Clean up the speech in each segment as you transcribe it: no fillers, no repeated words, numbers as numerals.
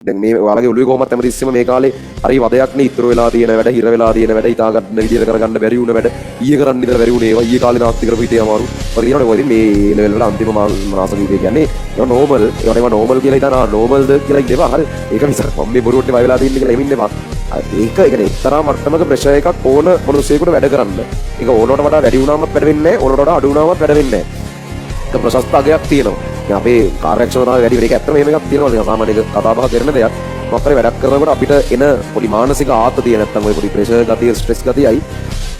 දැන් මේ ඔයාලගේ ඔළුවේ කොහොමත් හැමතිස්සෙම මේ කාලේ හරි වදයක් නේ. ඉතුරු වෙලා තියෙන වැඩ, හිර වෙලා තියෙන වැඩ, හිතා ගන්න විදියට කරගන්න බැරි වුණ වැඩ, ඊයේ කරන්න ඉඳලා බැරි වුණ ඒවා, ඊයේ කාලේ නාස්ති කරපු හිතේ අමාරු. ඔය කියනවනේ ඔය ඉතින් මේ ලෙවල් වල අන්තිම මාස කීපය කියන්නේ ඒවා නෝමල්. ඒවට ඒවා නෝමල් කියලා හිතන ආ නෝමල්ද කියලා ඉන්න එපා. හරි. ඒක මිසක් මම මේ බොරුවට බය වෙලා තින්නේ කියලා එහෙම ඉන්න එපා. ඒක ඒ කියන්නේ එක්තරා මට්ටමක ප්‍රෙෂර් එකක් ඕන මිනිස්සෙකුට වැඩ කරන්න. ඒක ඕනවට වඩා වැඩි වුණාමත් වැඩ වෙන්නේ නැහැ. ඕනවට වඩා අඩු වුණාමත් වැඩ වෙන්නේ නැහැ. එක ප්‍රශස්ත අගයක් තියෙනවා. දැන් අපේ කාර්යක්ෂමතාවය වැඩි වෙන එක ඇත්තටම එහෙම එකක් තියෙනවා. නිකන් සාමාන්‍ය එක කතා බහ කරන දෙයක්. මොකක් හරි වැඩක් කරනකොට අපිට එන පොඩි මානසික ආතතිය නැත්තම් ඔය පොඩි ප්‍රෙෂර් ගතිය, ස්ට්‍රෙස් ගතියයි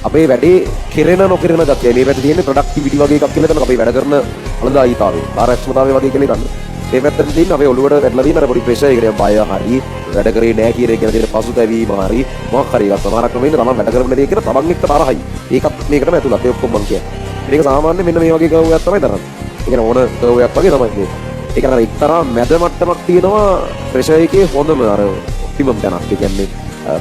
අපේ වැඩේ කෙරෙන නොකරන ගතියයි මේ පැත්තේ තියෙන්නේ ප්‍රොඩක්ටිවිටි වගේ එකක් කියලා හිතන්න. අපේ වැඩ කරන ඵලදායීතාවය, කාර්යක්ෂමතාවය වගේ කියලා හිතන්න. මේ පැත්තට තියෙන අපේ ඔළුවට වැටලා තියෙන අර පොඩි ප්‍රෙෂර් එක නිකන් බය හරි, වැඩ කරේ නෑ කියන එක ගැන තියෙන පසුතැවීම හරි, මොකක් හරි එකක්. සමහරක් ක්‍රමෙන් තමන් වැඩ කරපු නැති එක කියලා තමන් එක්ක තරහයි. ඒකත් මේකටම ඇතුළත්. ඒ ඔක්කොම මං කියන්නේ. මේක සාමාන්‍ය මෙන්න මේ වගේ කර්ව් එකක් තමයි දරන්නේ. ඒ කියන්නේ ඕන කර්ව් එකක් වගේ තමයි මේක. ඒ කියන්නේ අර එක්තරා මැද මට්ටමක් තියෙනවා ප්‍රෙෂර් එකේ හොඳම අර ඔප්ටිමම් තැනක්. ඒ කියන්නේ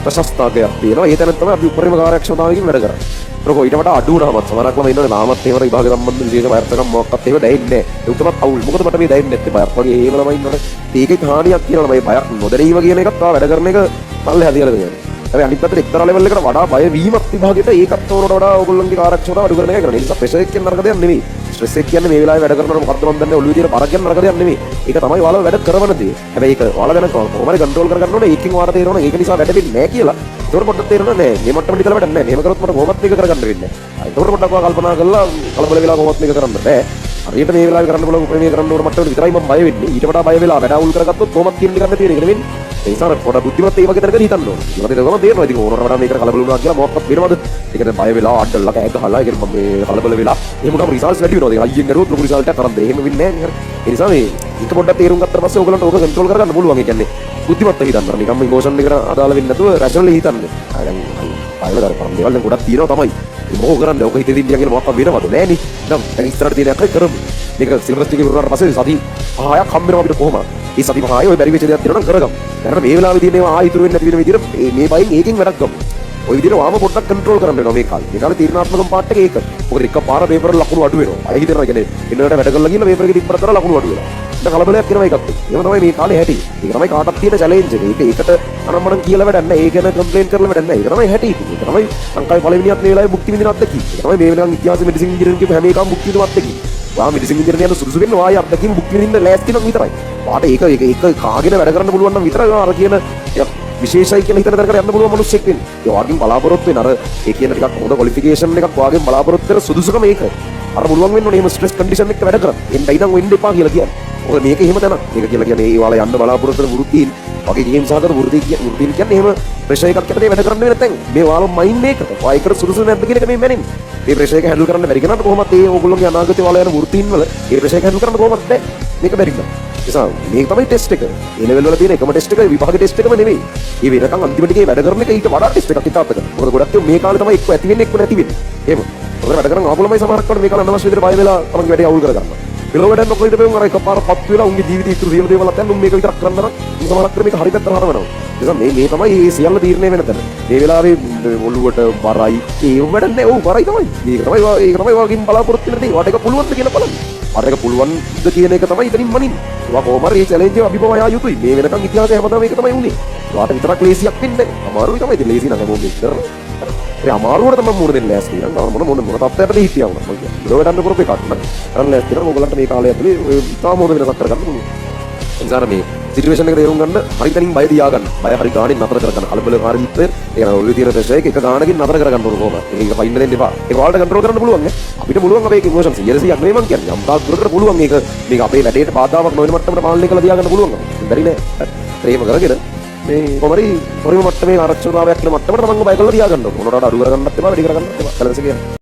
ප්‍රශස්ත අගයක් තියෙනවා. ඒ තැන තමයි අපි උපරිම කාර්යක්ෂමතාවයකින් වැඩ කරන්නේ. ඒක ඊට වඩා අඩු වුණාමත් සමහරක් ළමයි ඉන්නවනේ තාමත් එහෙම විභාග සම්බන්ධ විශේෂ බයර්ථකම් මොකක්වත් එහෙම දැනෙන්නේ නැහැ. ඒක තමයි අවුල්. මොකද මට මේ දැනෙන්නේ නැත්තේ බයක් වගේ එහෙම ළමයි ඉන්නවනේ. ඒකෙත් හානියක් තියෙනවා ළමයි. බයක් නොදැනීම කියන එකත් තව වැඩ කරන එක පල්ලෙහා තියලා තියෙනවා. හැබැයි අනිත් පැත්තට එක්තරා ලෙවල් එකකට වඩා බය වීමත් විභාගෙට ඒකත් ඕනට වඩා ඕගොල්ලන්ගේ කාර්යක්ෂමතාව අඩු කරන එකයි කරන්නේ. ඒ නිසා ප්‍රෙෂර් එක කියන්නේ නරක දෙයක් නෙමෙයි. ස්ට්‍රෙස් එක කියන්නේ මේ වෙලාවේ වැඩ කරනකොට මොකද්ද මන් දන්නේ ඔළුවේ තියෙන බර කියන්නේ නරක දෙයක් නෙමෙයි. ඒක තමයි ඔයාලව වැඩ කරවන දේ. හැබැයි ඒක ඔයාලා දැන කොහොම හරි කන්ට්‍රෝල් කරගන්න ඕනේ. ඒකෙන් ඔයාලට තේරෙනවා ඒක නිසා වැඩ වෙන්නේ නැහැ කියලා. ඒතකොට පොඩ්ඩක් තේරෙනවා නෑ මේ මට්ටමට ඉතලා වැඩක් නෑ. මෙහෙම කරොත් මට කොහොමත් මේක කරගන්න වෙන්නේ නෑ. ඒතකොට පොඩ්ඩක් ඔයා කල්පනා කරලා කලබල වෙලා කොහොමත් මේක කරන්න බෑ. හරියට මේ වෙලාවේ කරන්න පුළුවන් උපරිමය කරන්න ඕන මට්ටමට විතරයි මම බය වෙන්නේ. ඊට වඩා බය වෙලා වැඩ අවුල් කරගත්තොත් කොහොමත් කියන එක ගන්න තියෙන එක නෙවෙයි. ඒ නිසා පොඩ බුද්ධිමත් ඒ වගේ තැනකදී හිතන්න ඕන. බුද්ධිමත් ඒ ගමන් තේරෙනවා ඉතින් ඕනකට වඩා මේකට කලබල වුණා කියලා මොකක්වත් වෙනවද? ඒ කියන්නේ බය වෙලා අඩල්ලා කෑ ගහලා ඒ කියන්නේ මම මේ කලබල වෙලා එහෙම වුණාම රිසල්ට්ස් වැඩි වෙනවා. ඒක අයියෙන් කරුවොත් ලොකු රිසල්ට් එකක් අරන් දෙන්න. එහෙම වෙන්නේ නැහැ නේ. ඒ නිසා මේ එක පොඩ්ඩක් තේරුම් ගත්තට පස්සේ ඔයගොල්ලන්ට ඕක කන්ට්‍රෝල් කරගන්න පුළුවන්. ඒ කියන්නේ බුද්ධිමත්ව හිතන්න. නිකම්ම ඉමෝෂන් එකට අදාළ වෙන්නේ නැතුව රැෂනලි හිතන්න. ආ දැන් බය වෙලා කරපන් දේවල් දැන් ගොඩක් තියෙනවා තමයි. මොකෝ කරන්නේ? ඔක හිතේ ඉඳියා කියලා මොකක්වත් වෙනවද? නෑනේ. දැන් දැන් ඉස්සරහට තියෙන එකයි කරමු. මේක සිලබස් ටික ඉවර වුණාට පස්සේ සති 5ක් හම්බ වෙනවා අපිට කොහොම. ඒ සති 5 ඔය බැරි වෙච්ච දේක් තියෙනවා නම් කරගමු. දැනට මේ වෙලාවේ තියෙන ඒවා ආයෙ ඉතුරු වෙන්නේ නැති වෙන විදිහට මේ බයෙන් ඒකෙන් වැඩක් ගමු. ඔය විදිහට වාම පොඩ්ඩක් කන්ට්‍රෝල් කරන්න වෙනවා මේ කාලේ. මේ කාලේ තීරණාත්මකම පාර්ට් එක ඒක. මොකද එක පාර පේපර් වල ලකුණු අඩු වෙනවා. අය හිතනවා කියන්නේ එන්නකට වැඩ කරලා ගිහලා පේපර් එකේ තිබ්බට තරම් ලකුණු අඩු වෙනවා. දැන් කලබලයක් එනවා ඒකත් එක්ක. එහෙම තමයි මේ කාලේ හැටි. ඒක තමයි කාටත් තියෙන චැලෙන්ජ් එක. ඒක ඒකට අනම්මනම් කියලා වැඩක් නැහැ. ඒ ගැන කම්ප්ලේන් කරලා වැඩක් නැහැ. ඒක තමයි හැටි. ඒක තමයි ලංකාවේ පළවෙනියත් මේ වෙලාවේ භුක්ති විඳින අත්දැකීම. ඒක තමයි මේ වෙලාවෙන් ඉතිහාසෙ මෙඩිසින් ඉංජිනේරින් කියපු හැම එකම භුක්ති විඳින අත්දැකීම. වා මෙඩිසින් ඉංජිනේරින් යන සුදුසු වෙන්න වායේ අත්දැකීම භුක්ති විඳින්න ලෑස්ති නම් විතරයි. වාට ඒක ඒක ඒක කාගෙන වැඩ කරන්න පුළුවන් නම් විතරයි අර කියන ටිකක් විශේෂයි කියලා හිතන තැනකට යන්න පුළුවන් මිනිස්සෙක් වෙන්නේ. ඒ වාගෙන් බලාපොරොත්තු වෙන අර ඒ කියන ටිකක් හොඳ ක්වොලිෆිකේෂන් එකක් වාගෙන් බලාපොරොත්තු වෙන සුදුසුකම ඒකයි. අර පුළුවන් වෙන්න ඕනේ එහෙම ස්ට්‍රෙස් කන්ඩිෂන් එක වැඩ කරන්න. එන්න ඉතින් වෙන්න එපා කියලා කියන්නේ. මොකද මේක එහෙම තැනක්. මේක කියලා කියන්නේ ඒ ඔයාලා යන්න බලාපොරොත්තු වෙන වෘත්තීන් වගේ ගේම් සහගත වෘත්තීන් කියන්නේ එහෙම ප්‍රෙෂර් එකක් යටතේ වැඩ කරන්න වෙන තැන්. මේ ඔයාලා මයින්ඩ් එකකට. ඔයා ඒකට සුදුසු නැද්ද කියන එක මේ මැනෙන්නේ. මේ ප්‍රෙෂර් එක හැන්ඩල් කරන්න බැරි කෙනාට කොහොමත් ඒ ඕගොල්ලෝගේ අනාගතේ ඔයාලා යන වෘත්තීන් වල ඒ ප්‍රෙෂර් එක හැන්ඩල් කරන්න කොහොමත් බැහැ. මේක බැරි නෑ. නිසා මේක තමයි ටෙස්ට් එක. ඒ ලෙවල් වල තියෙන එකම ටෙස්ට් එක විභාග ටෙස්ට් එකම නෙමෙයි. ඒ වෙනකන් අන්තිම ටිකේ වැඩ කරන එක ඊට වඩා ටෙස්ට් එකක් ඉතාලත්. මොකද ගොඩක් ඒවා මේ කාලේ තමයි එක්ක ඇති වෙන්නේ එක්ක නැති වෙන්නේ. එහෙම. මොකද වැඩ කරන් ආපු ළමයි සමහරක් වෙලාවට මේ කාලේ අනවශ්‍ය විදිහට බය වෙලා තමන්ගේ වැඩේ අවුල් කරගන්නවා. මෙලොව වැඩක් නොකර හිටපෙවුන් අර එකපාර පත් වෙලා උන්ගේ ජීවිතේ ඉතුරු සියලු දේවල් අතහැරලා උන් මේක විතරක් කරන්න නම් උන් සමහරක් වෙලාවට මේක හරි පැත්තට හරවනවා. නිසා මේ මේ තමයි මේ සියල්ල තීරණය වෙන තැන. මේ වෙලාවේ ඔළුවට බරයි ඒ වැඩක් නෑ. ඔව් බරයි තමයි. මේක තමයි ඒක තමයි ඔයාගෙන් බලාපොරොත්තු වෙන දේ. ඔයාට ඒක පුළුවන්ද කියලා බලන්න. අර එක පුළුවන්ද කියන එක තමයි ඉතින් මනින්නේ. ඔයා කොහොම හරි මේ චැලෙන්ජ් එක අභිබවා යා යුතුයි. මේ වෙනකන් ඉතිහාසය හැමදාම මේක තමයි වුනේ. ඔයාට විතරක් ලේසියක් වෙන්නේ නෑ. අමාරුයි තමයි. ඉතින් ලේසි නම් හැමෝම මේක කරනවා. ඒ අමාරුවට තමයි මුහුණ දෙන්න ලෑස්ති නම් මොන මොන මොන තත්ත්වයකටද හිටියා වුණා මං කියන්නේ. ලෝ වැඩක් කරපු එකක් නම් කරන්න ලෑස්ති නම් ඔයගොල්ලන්ට මේ කාලය ඇතුලේ ඔය ඉතාම හොඳ වෙනසක් කරගන්න පුළුවන්. ඒ නිසා මේ සිටුේෂන් එක තේරුම් ගන්න හරි තැනින් බය තියාගන්න. බය හරි ගානෙන් නතර කරගන්න. කලබලකාරීත්වය ඒ කියන්නේ ඔළුවේ තියෙන ප්‍රෙෂර් එක එක ගානකින් නතර කරගන්න ඕන කොහොමද? ඒක පයින්න දෙන්න එපා. ඒක ඔයාලට කන්ට්‍රෝල් කරන්න පුළුවන් නේ. අපිට පුළුවන් අපේ ඉමෝෂන්ස් 100ක් නෙමෙයි මං කියන්නේ. යම් තාක් දුරකට පුළුවන් ඒක මේක අපේ වැඩේට බාධාවක් නොවන මට්ටමට පාලනය කරලා තියාගන්න පුළුවන්. බැරි නෑ. එහෙම කරගෙන මේ කොහොමරි පරිම මට්ටමේ ආරක්ෂාතාවයක් වෙන මට්ටමට තමන්ව බය කරලා තියාගන්න ඕන. මොනවට අඩු කරගන්නත් එපා, වැඩි කරගන්නත් එපා. බැලන්ස් එක කියන්නේ.